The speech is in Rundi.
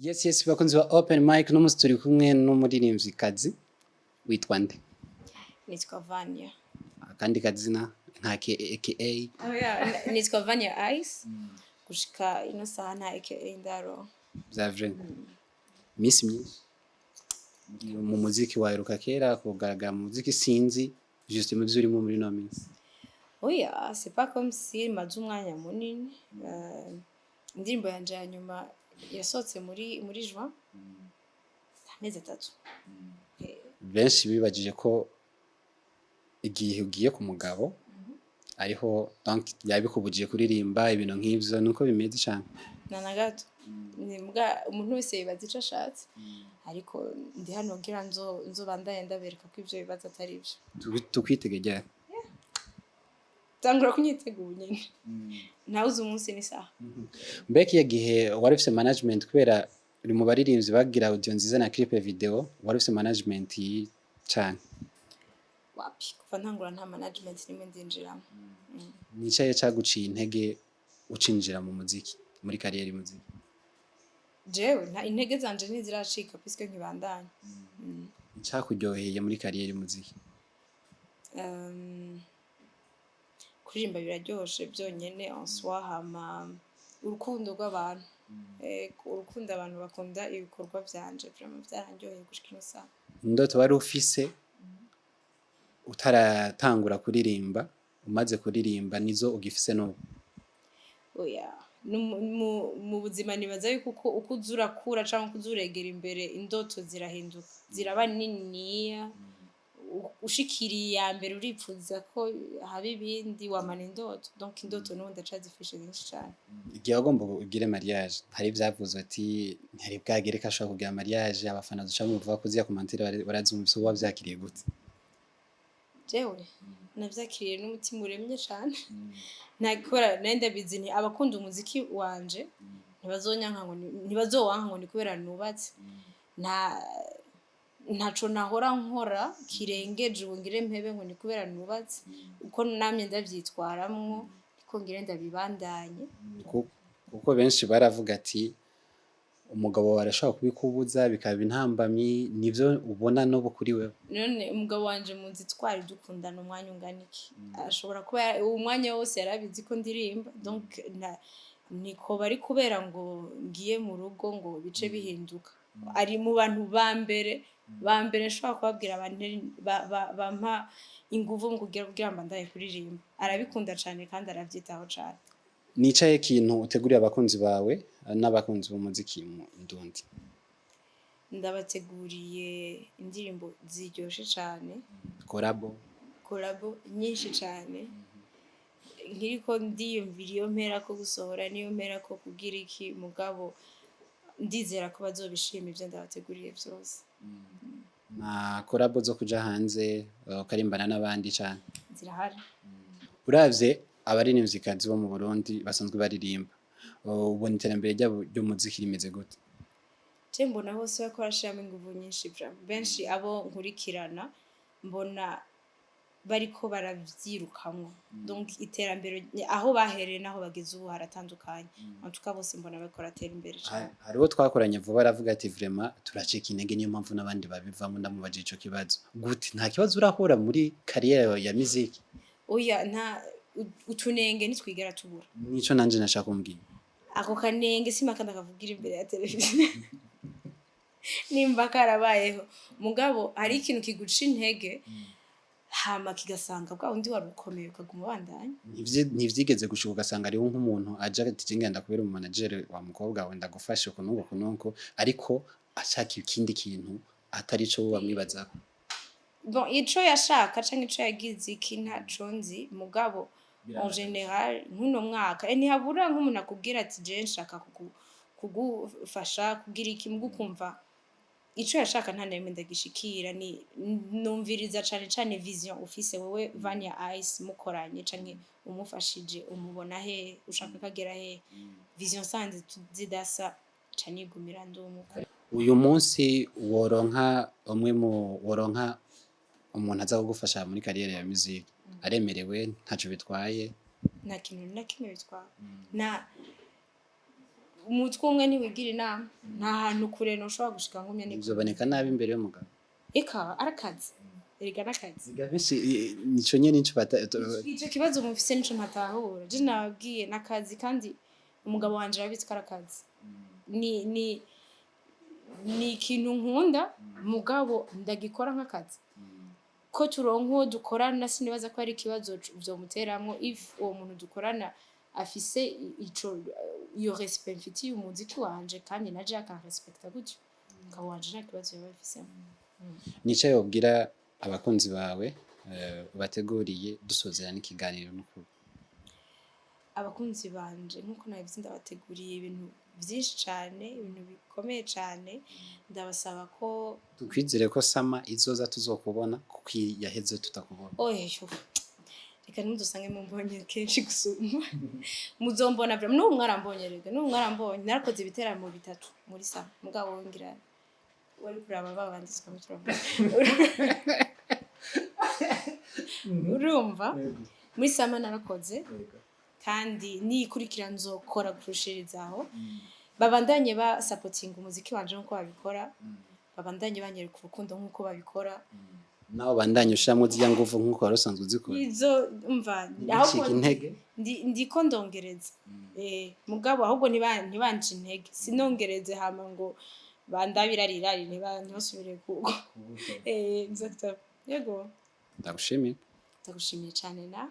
Yes, bakunzi ba Open Mic, no musi turi kumwe n'umuririmvyikazi. Witwa nde? Nitwa Vania. Akandi kazina nka aka? Oh yeah, nitwa Vania Ice. Gushika ino saha nta aka ndaro. Vya vrai, iminsi myinshi mu muziki, waheruka kera kugaragara mu muziki. Sinzi juste mu vyo urimo muri ino minsi. Oya, c'est pas comme si maze umwanya munini. Indirimbo yanje ya nyuma yasohotse muri juin, amezi 3. Benshi bibajije ko igihe ugiye ku mugabo ariho, donc yabikubujije kuririmba, ibintu nk'ivyo, nuko bimeze cane? Na na gato. Ni mbwa umuntu wese yibaza ico ashatse, ariko ndi hano kugira nzobandanye ndabereka ko ivyo bibaza atari vyo. Tukwitege ryari? Tangura kunyitega ubu nyene, ntawe uzi umunsi n'isaha. Mbega iyo gihe wari ufise management? Kubera uri mu baririmbyi bagira audio nziza na clip video, wari ufise management cane? Wapi, kuva ntangura nta management nimwe ndinjiramo. Nicaye caguciye intege ucinjira mu muziki, muri carrière y'umuziki? Jewe nta intege zanje ntiziracika puisque nkibandanya. Icakuryoheye muri carrière y'umuziki? Kuririmba biraryoshe byonyene en soi, hama urukundo rw'abantu, urukundo abantu bakunda ibikorwa vyanje, vraiment vyarandyoheye gushika ino saha. Indoto wari ufise utaratangura kuririmba, umaze kuririmba, nizo ugifise n'ubu? Oya, mu buzima nibaza yuko uko uza urakura canke uko uza uregera imbere, indoto zirahinduka, ziraba niniya. Ushikiriye iya mbere uripfuza ko haba ibindi, wamana indoto. Donc indoto n'ubu ndacazifishe nyinshi cane. Igihe wagomba ugire mariage, hari ivyavuzwe ati ntihari bwagere ko ashobora kugira mariage, abafana duca muvuga ko uziya commentaire barazumvise, uba wavyakiriye gute? Jewe navyakiriye n'umutima uremye cane, nta kubera nari ndabizi nti abakunda umuziki wanje ntibazonyanka ngo ntibazowanka ngo ni kubera nubatse. Ntaco nahora nkora kirengeje ubu ngire mpebe ngo ni kubera nubatse. Uko namye ndavyitwaramwo niko ngire ndabibandanye. Kuko benshi baravuga ati umugabo wawe arashobora kubikubuza, bikaba intambamyi. Nivyo ubona n'ubu kuri wewe? None umugabo wanje muzi twari dukundana umwanya ungana iki? Ashobora kuba uwo mwanya wose yarabizi ko ndirimba, donc niko bari kubera ngo ngiye mu rugo ngo bice bihinduka. Ari mu bantu ba mbere ba mbere nshobora kubabwira bampa inguvu mu kugira mbandanye kuririmba. Arabikunda cane kandi aravyitaho cane. Nicaye kintu uteguriye abakunzi bawe n'abakunzi b'umuziki mu Ndundi? Ndabateguriye indirimbo ziryoshe cane. Collabo? Collabo nyinshi cane nkiriko ndiyumvira iyo mpera ko gusohora niyo mpera ko kugira iki, mugabo ndizera ko bazobishima ivyo ndabateguriye vyose. Na collabo zo kuja hanze, ukarimbana n'abandi cane? Zirahari. Uravye abaririmvyikazi bo mu Burundi basanzwe baririmba, ubona iterambere ryabo ry'umuziki rimeze gute? Je mbona bose bariko barashiramo inguvu nyinshi vraiment. Benshi abo nkurikirana mbona bariko baravyirukamwo, donc iterambere aho bahereye naho bageze ubu haratandukanye. En tout cas bose mbona bariko baratera imbere cane. Hariho twakoranye vuba, aravuga ati vraiment turacika intege, niyo mpamvu n'abandi babivamo. Ndamubajije ico kibazo gute, nta kibazo urahura muri carrière ya muziki? Oya, nta utunenge ntitwigera tubura. Nico nanje nashaka kumbwira. Ako kanenge simaka ndakavugira imbere ya televiziyo nimba karabayeho, mugabo hari ikintu kiguca intege hama kigasanga bwa wundi wari ukomeye, ukaguma ubandanya. Ntivyigeze gushika ugasanga hariho nk'umuntu aja ati je ngenda kubera umu wa mukobwa wawe, ndagufashe uku n'uku uku n'uku, ariko ashaka ikindi kintu atari ico bamwibazako? Bon, ico yashaka canke ico yagize iki ntaco nzi, mugabo en général nk'uno mwaka ntihabura nk'umuntu akubwira ati je nshaka kugufasha kugira iki, mugu ukumva ico yashaka nta na rimwe ndagishikira. Ni numviriza cane cane vision ufise wewe Vania Ice mukoranye canke umufashije, umubona he, ushaka kagera he. Vision sanze zidasa ca nigumira ndumuko. Uyu munsi woronka umwe mu woronka umuntu aza kugufasha muri carrière ya musique, aremerewe, ntaco bitwaye? Nta kintu na kimwe bitwara, nta Umutwe umwe ntiwigira inama. Nta hantu kure noshobora gushika ngumye ni Bizoboneka nabi imbere y'umugabo. Eka, arakazi, erega n'akazi. Erega benshi nico nyene nico bata. Ico kibazo mufise nico ntatahura. Je nababwiye, n'akazi, kandi umugabo wanje arabizi ko ari akazi. Ni ikintu nkunda, mugabo ndagikora nk'akazi. Ko turonka uwo dukorana, sinibaza ko ari ikibazo vyomuteramwo if uwo muntu dukorana afise ico, iyo respect mfitiye umuziki wanje, kandi naje akanrespekta gutyo. Umugabo wanje nta kibazo yoba abifisemo. Nico yobwira abakunzi bawe bateguriye dusozera n'ikiganiro n'ukuri? Abakunzi banje, nkuko nabivuze, ndabateguriye ibintu vyinshi cane, ibintu bikomeye cane. Ndabasaba ko Tukwizere ko summer izoza tuzokubona, kuko iyi yaheze tutakubona. Oye, reka ntimudusange mumbonye kenshi gusumba. Muzombona vraiment. N'ubu mwarambonye, rega n'ubu mwarambonye. Narakoze ibiteramo bitatu muri summer, mugabo ngira wari kuraba babandi tukaba turavuga. Urumva, muri summer narakoze, kandi niyikurikira nzokora kurushirizaho. Babandanye basapotinga umuziki wanje nk'uko babikora, babandanye banyereka urukundo nk'uko babikora. Nawe bandanye ushiramwo zirya nguvu nk'uko wari usanzwe uzikora. Izo umva. Ntibicike intege. Ndiko ndongereza, mugabo ahubwo ntibance intege, sinongereze hama ngo bandabirarirari, ntibasubire kuko exactement, yego. Ndagushimiye. Ndagushimiye cyane na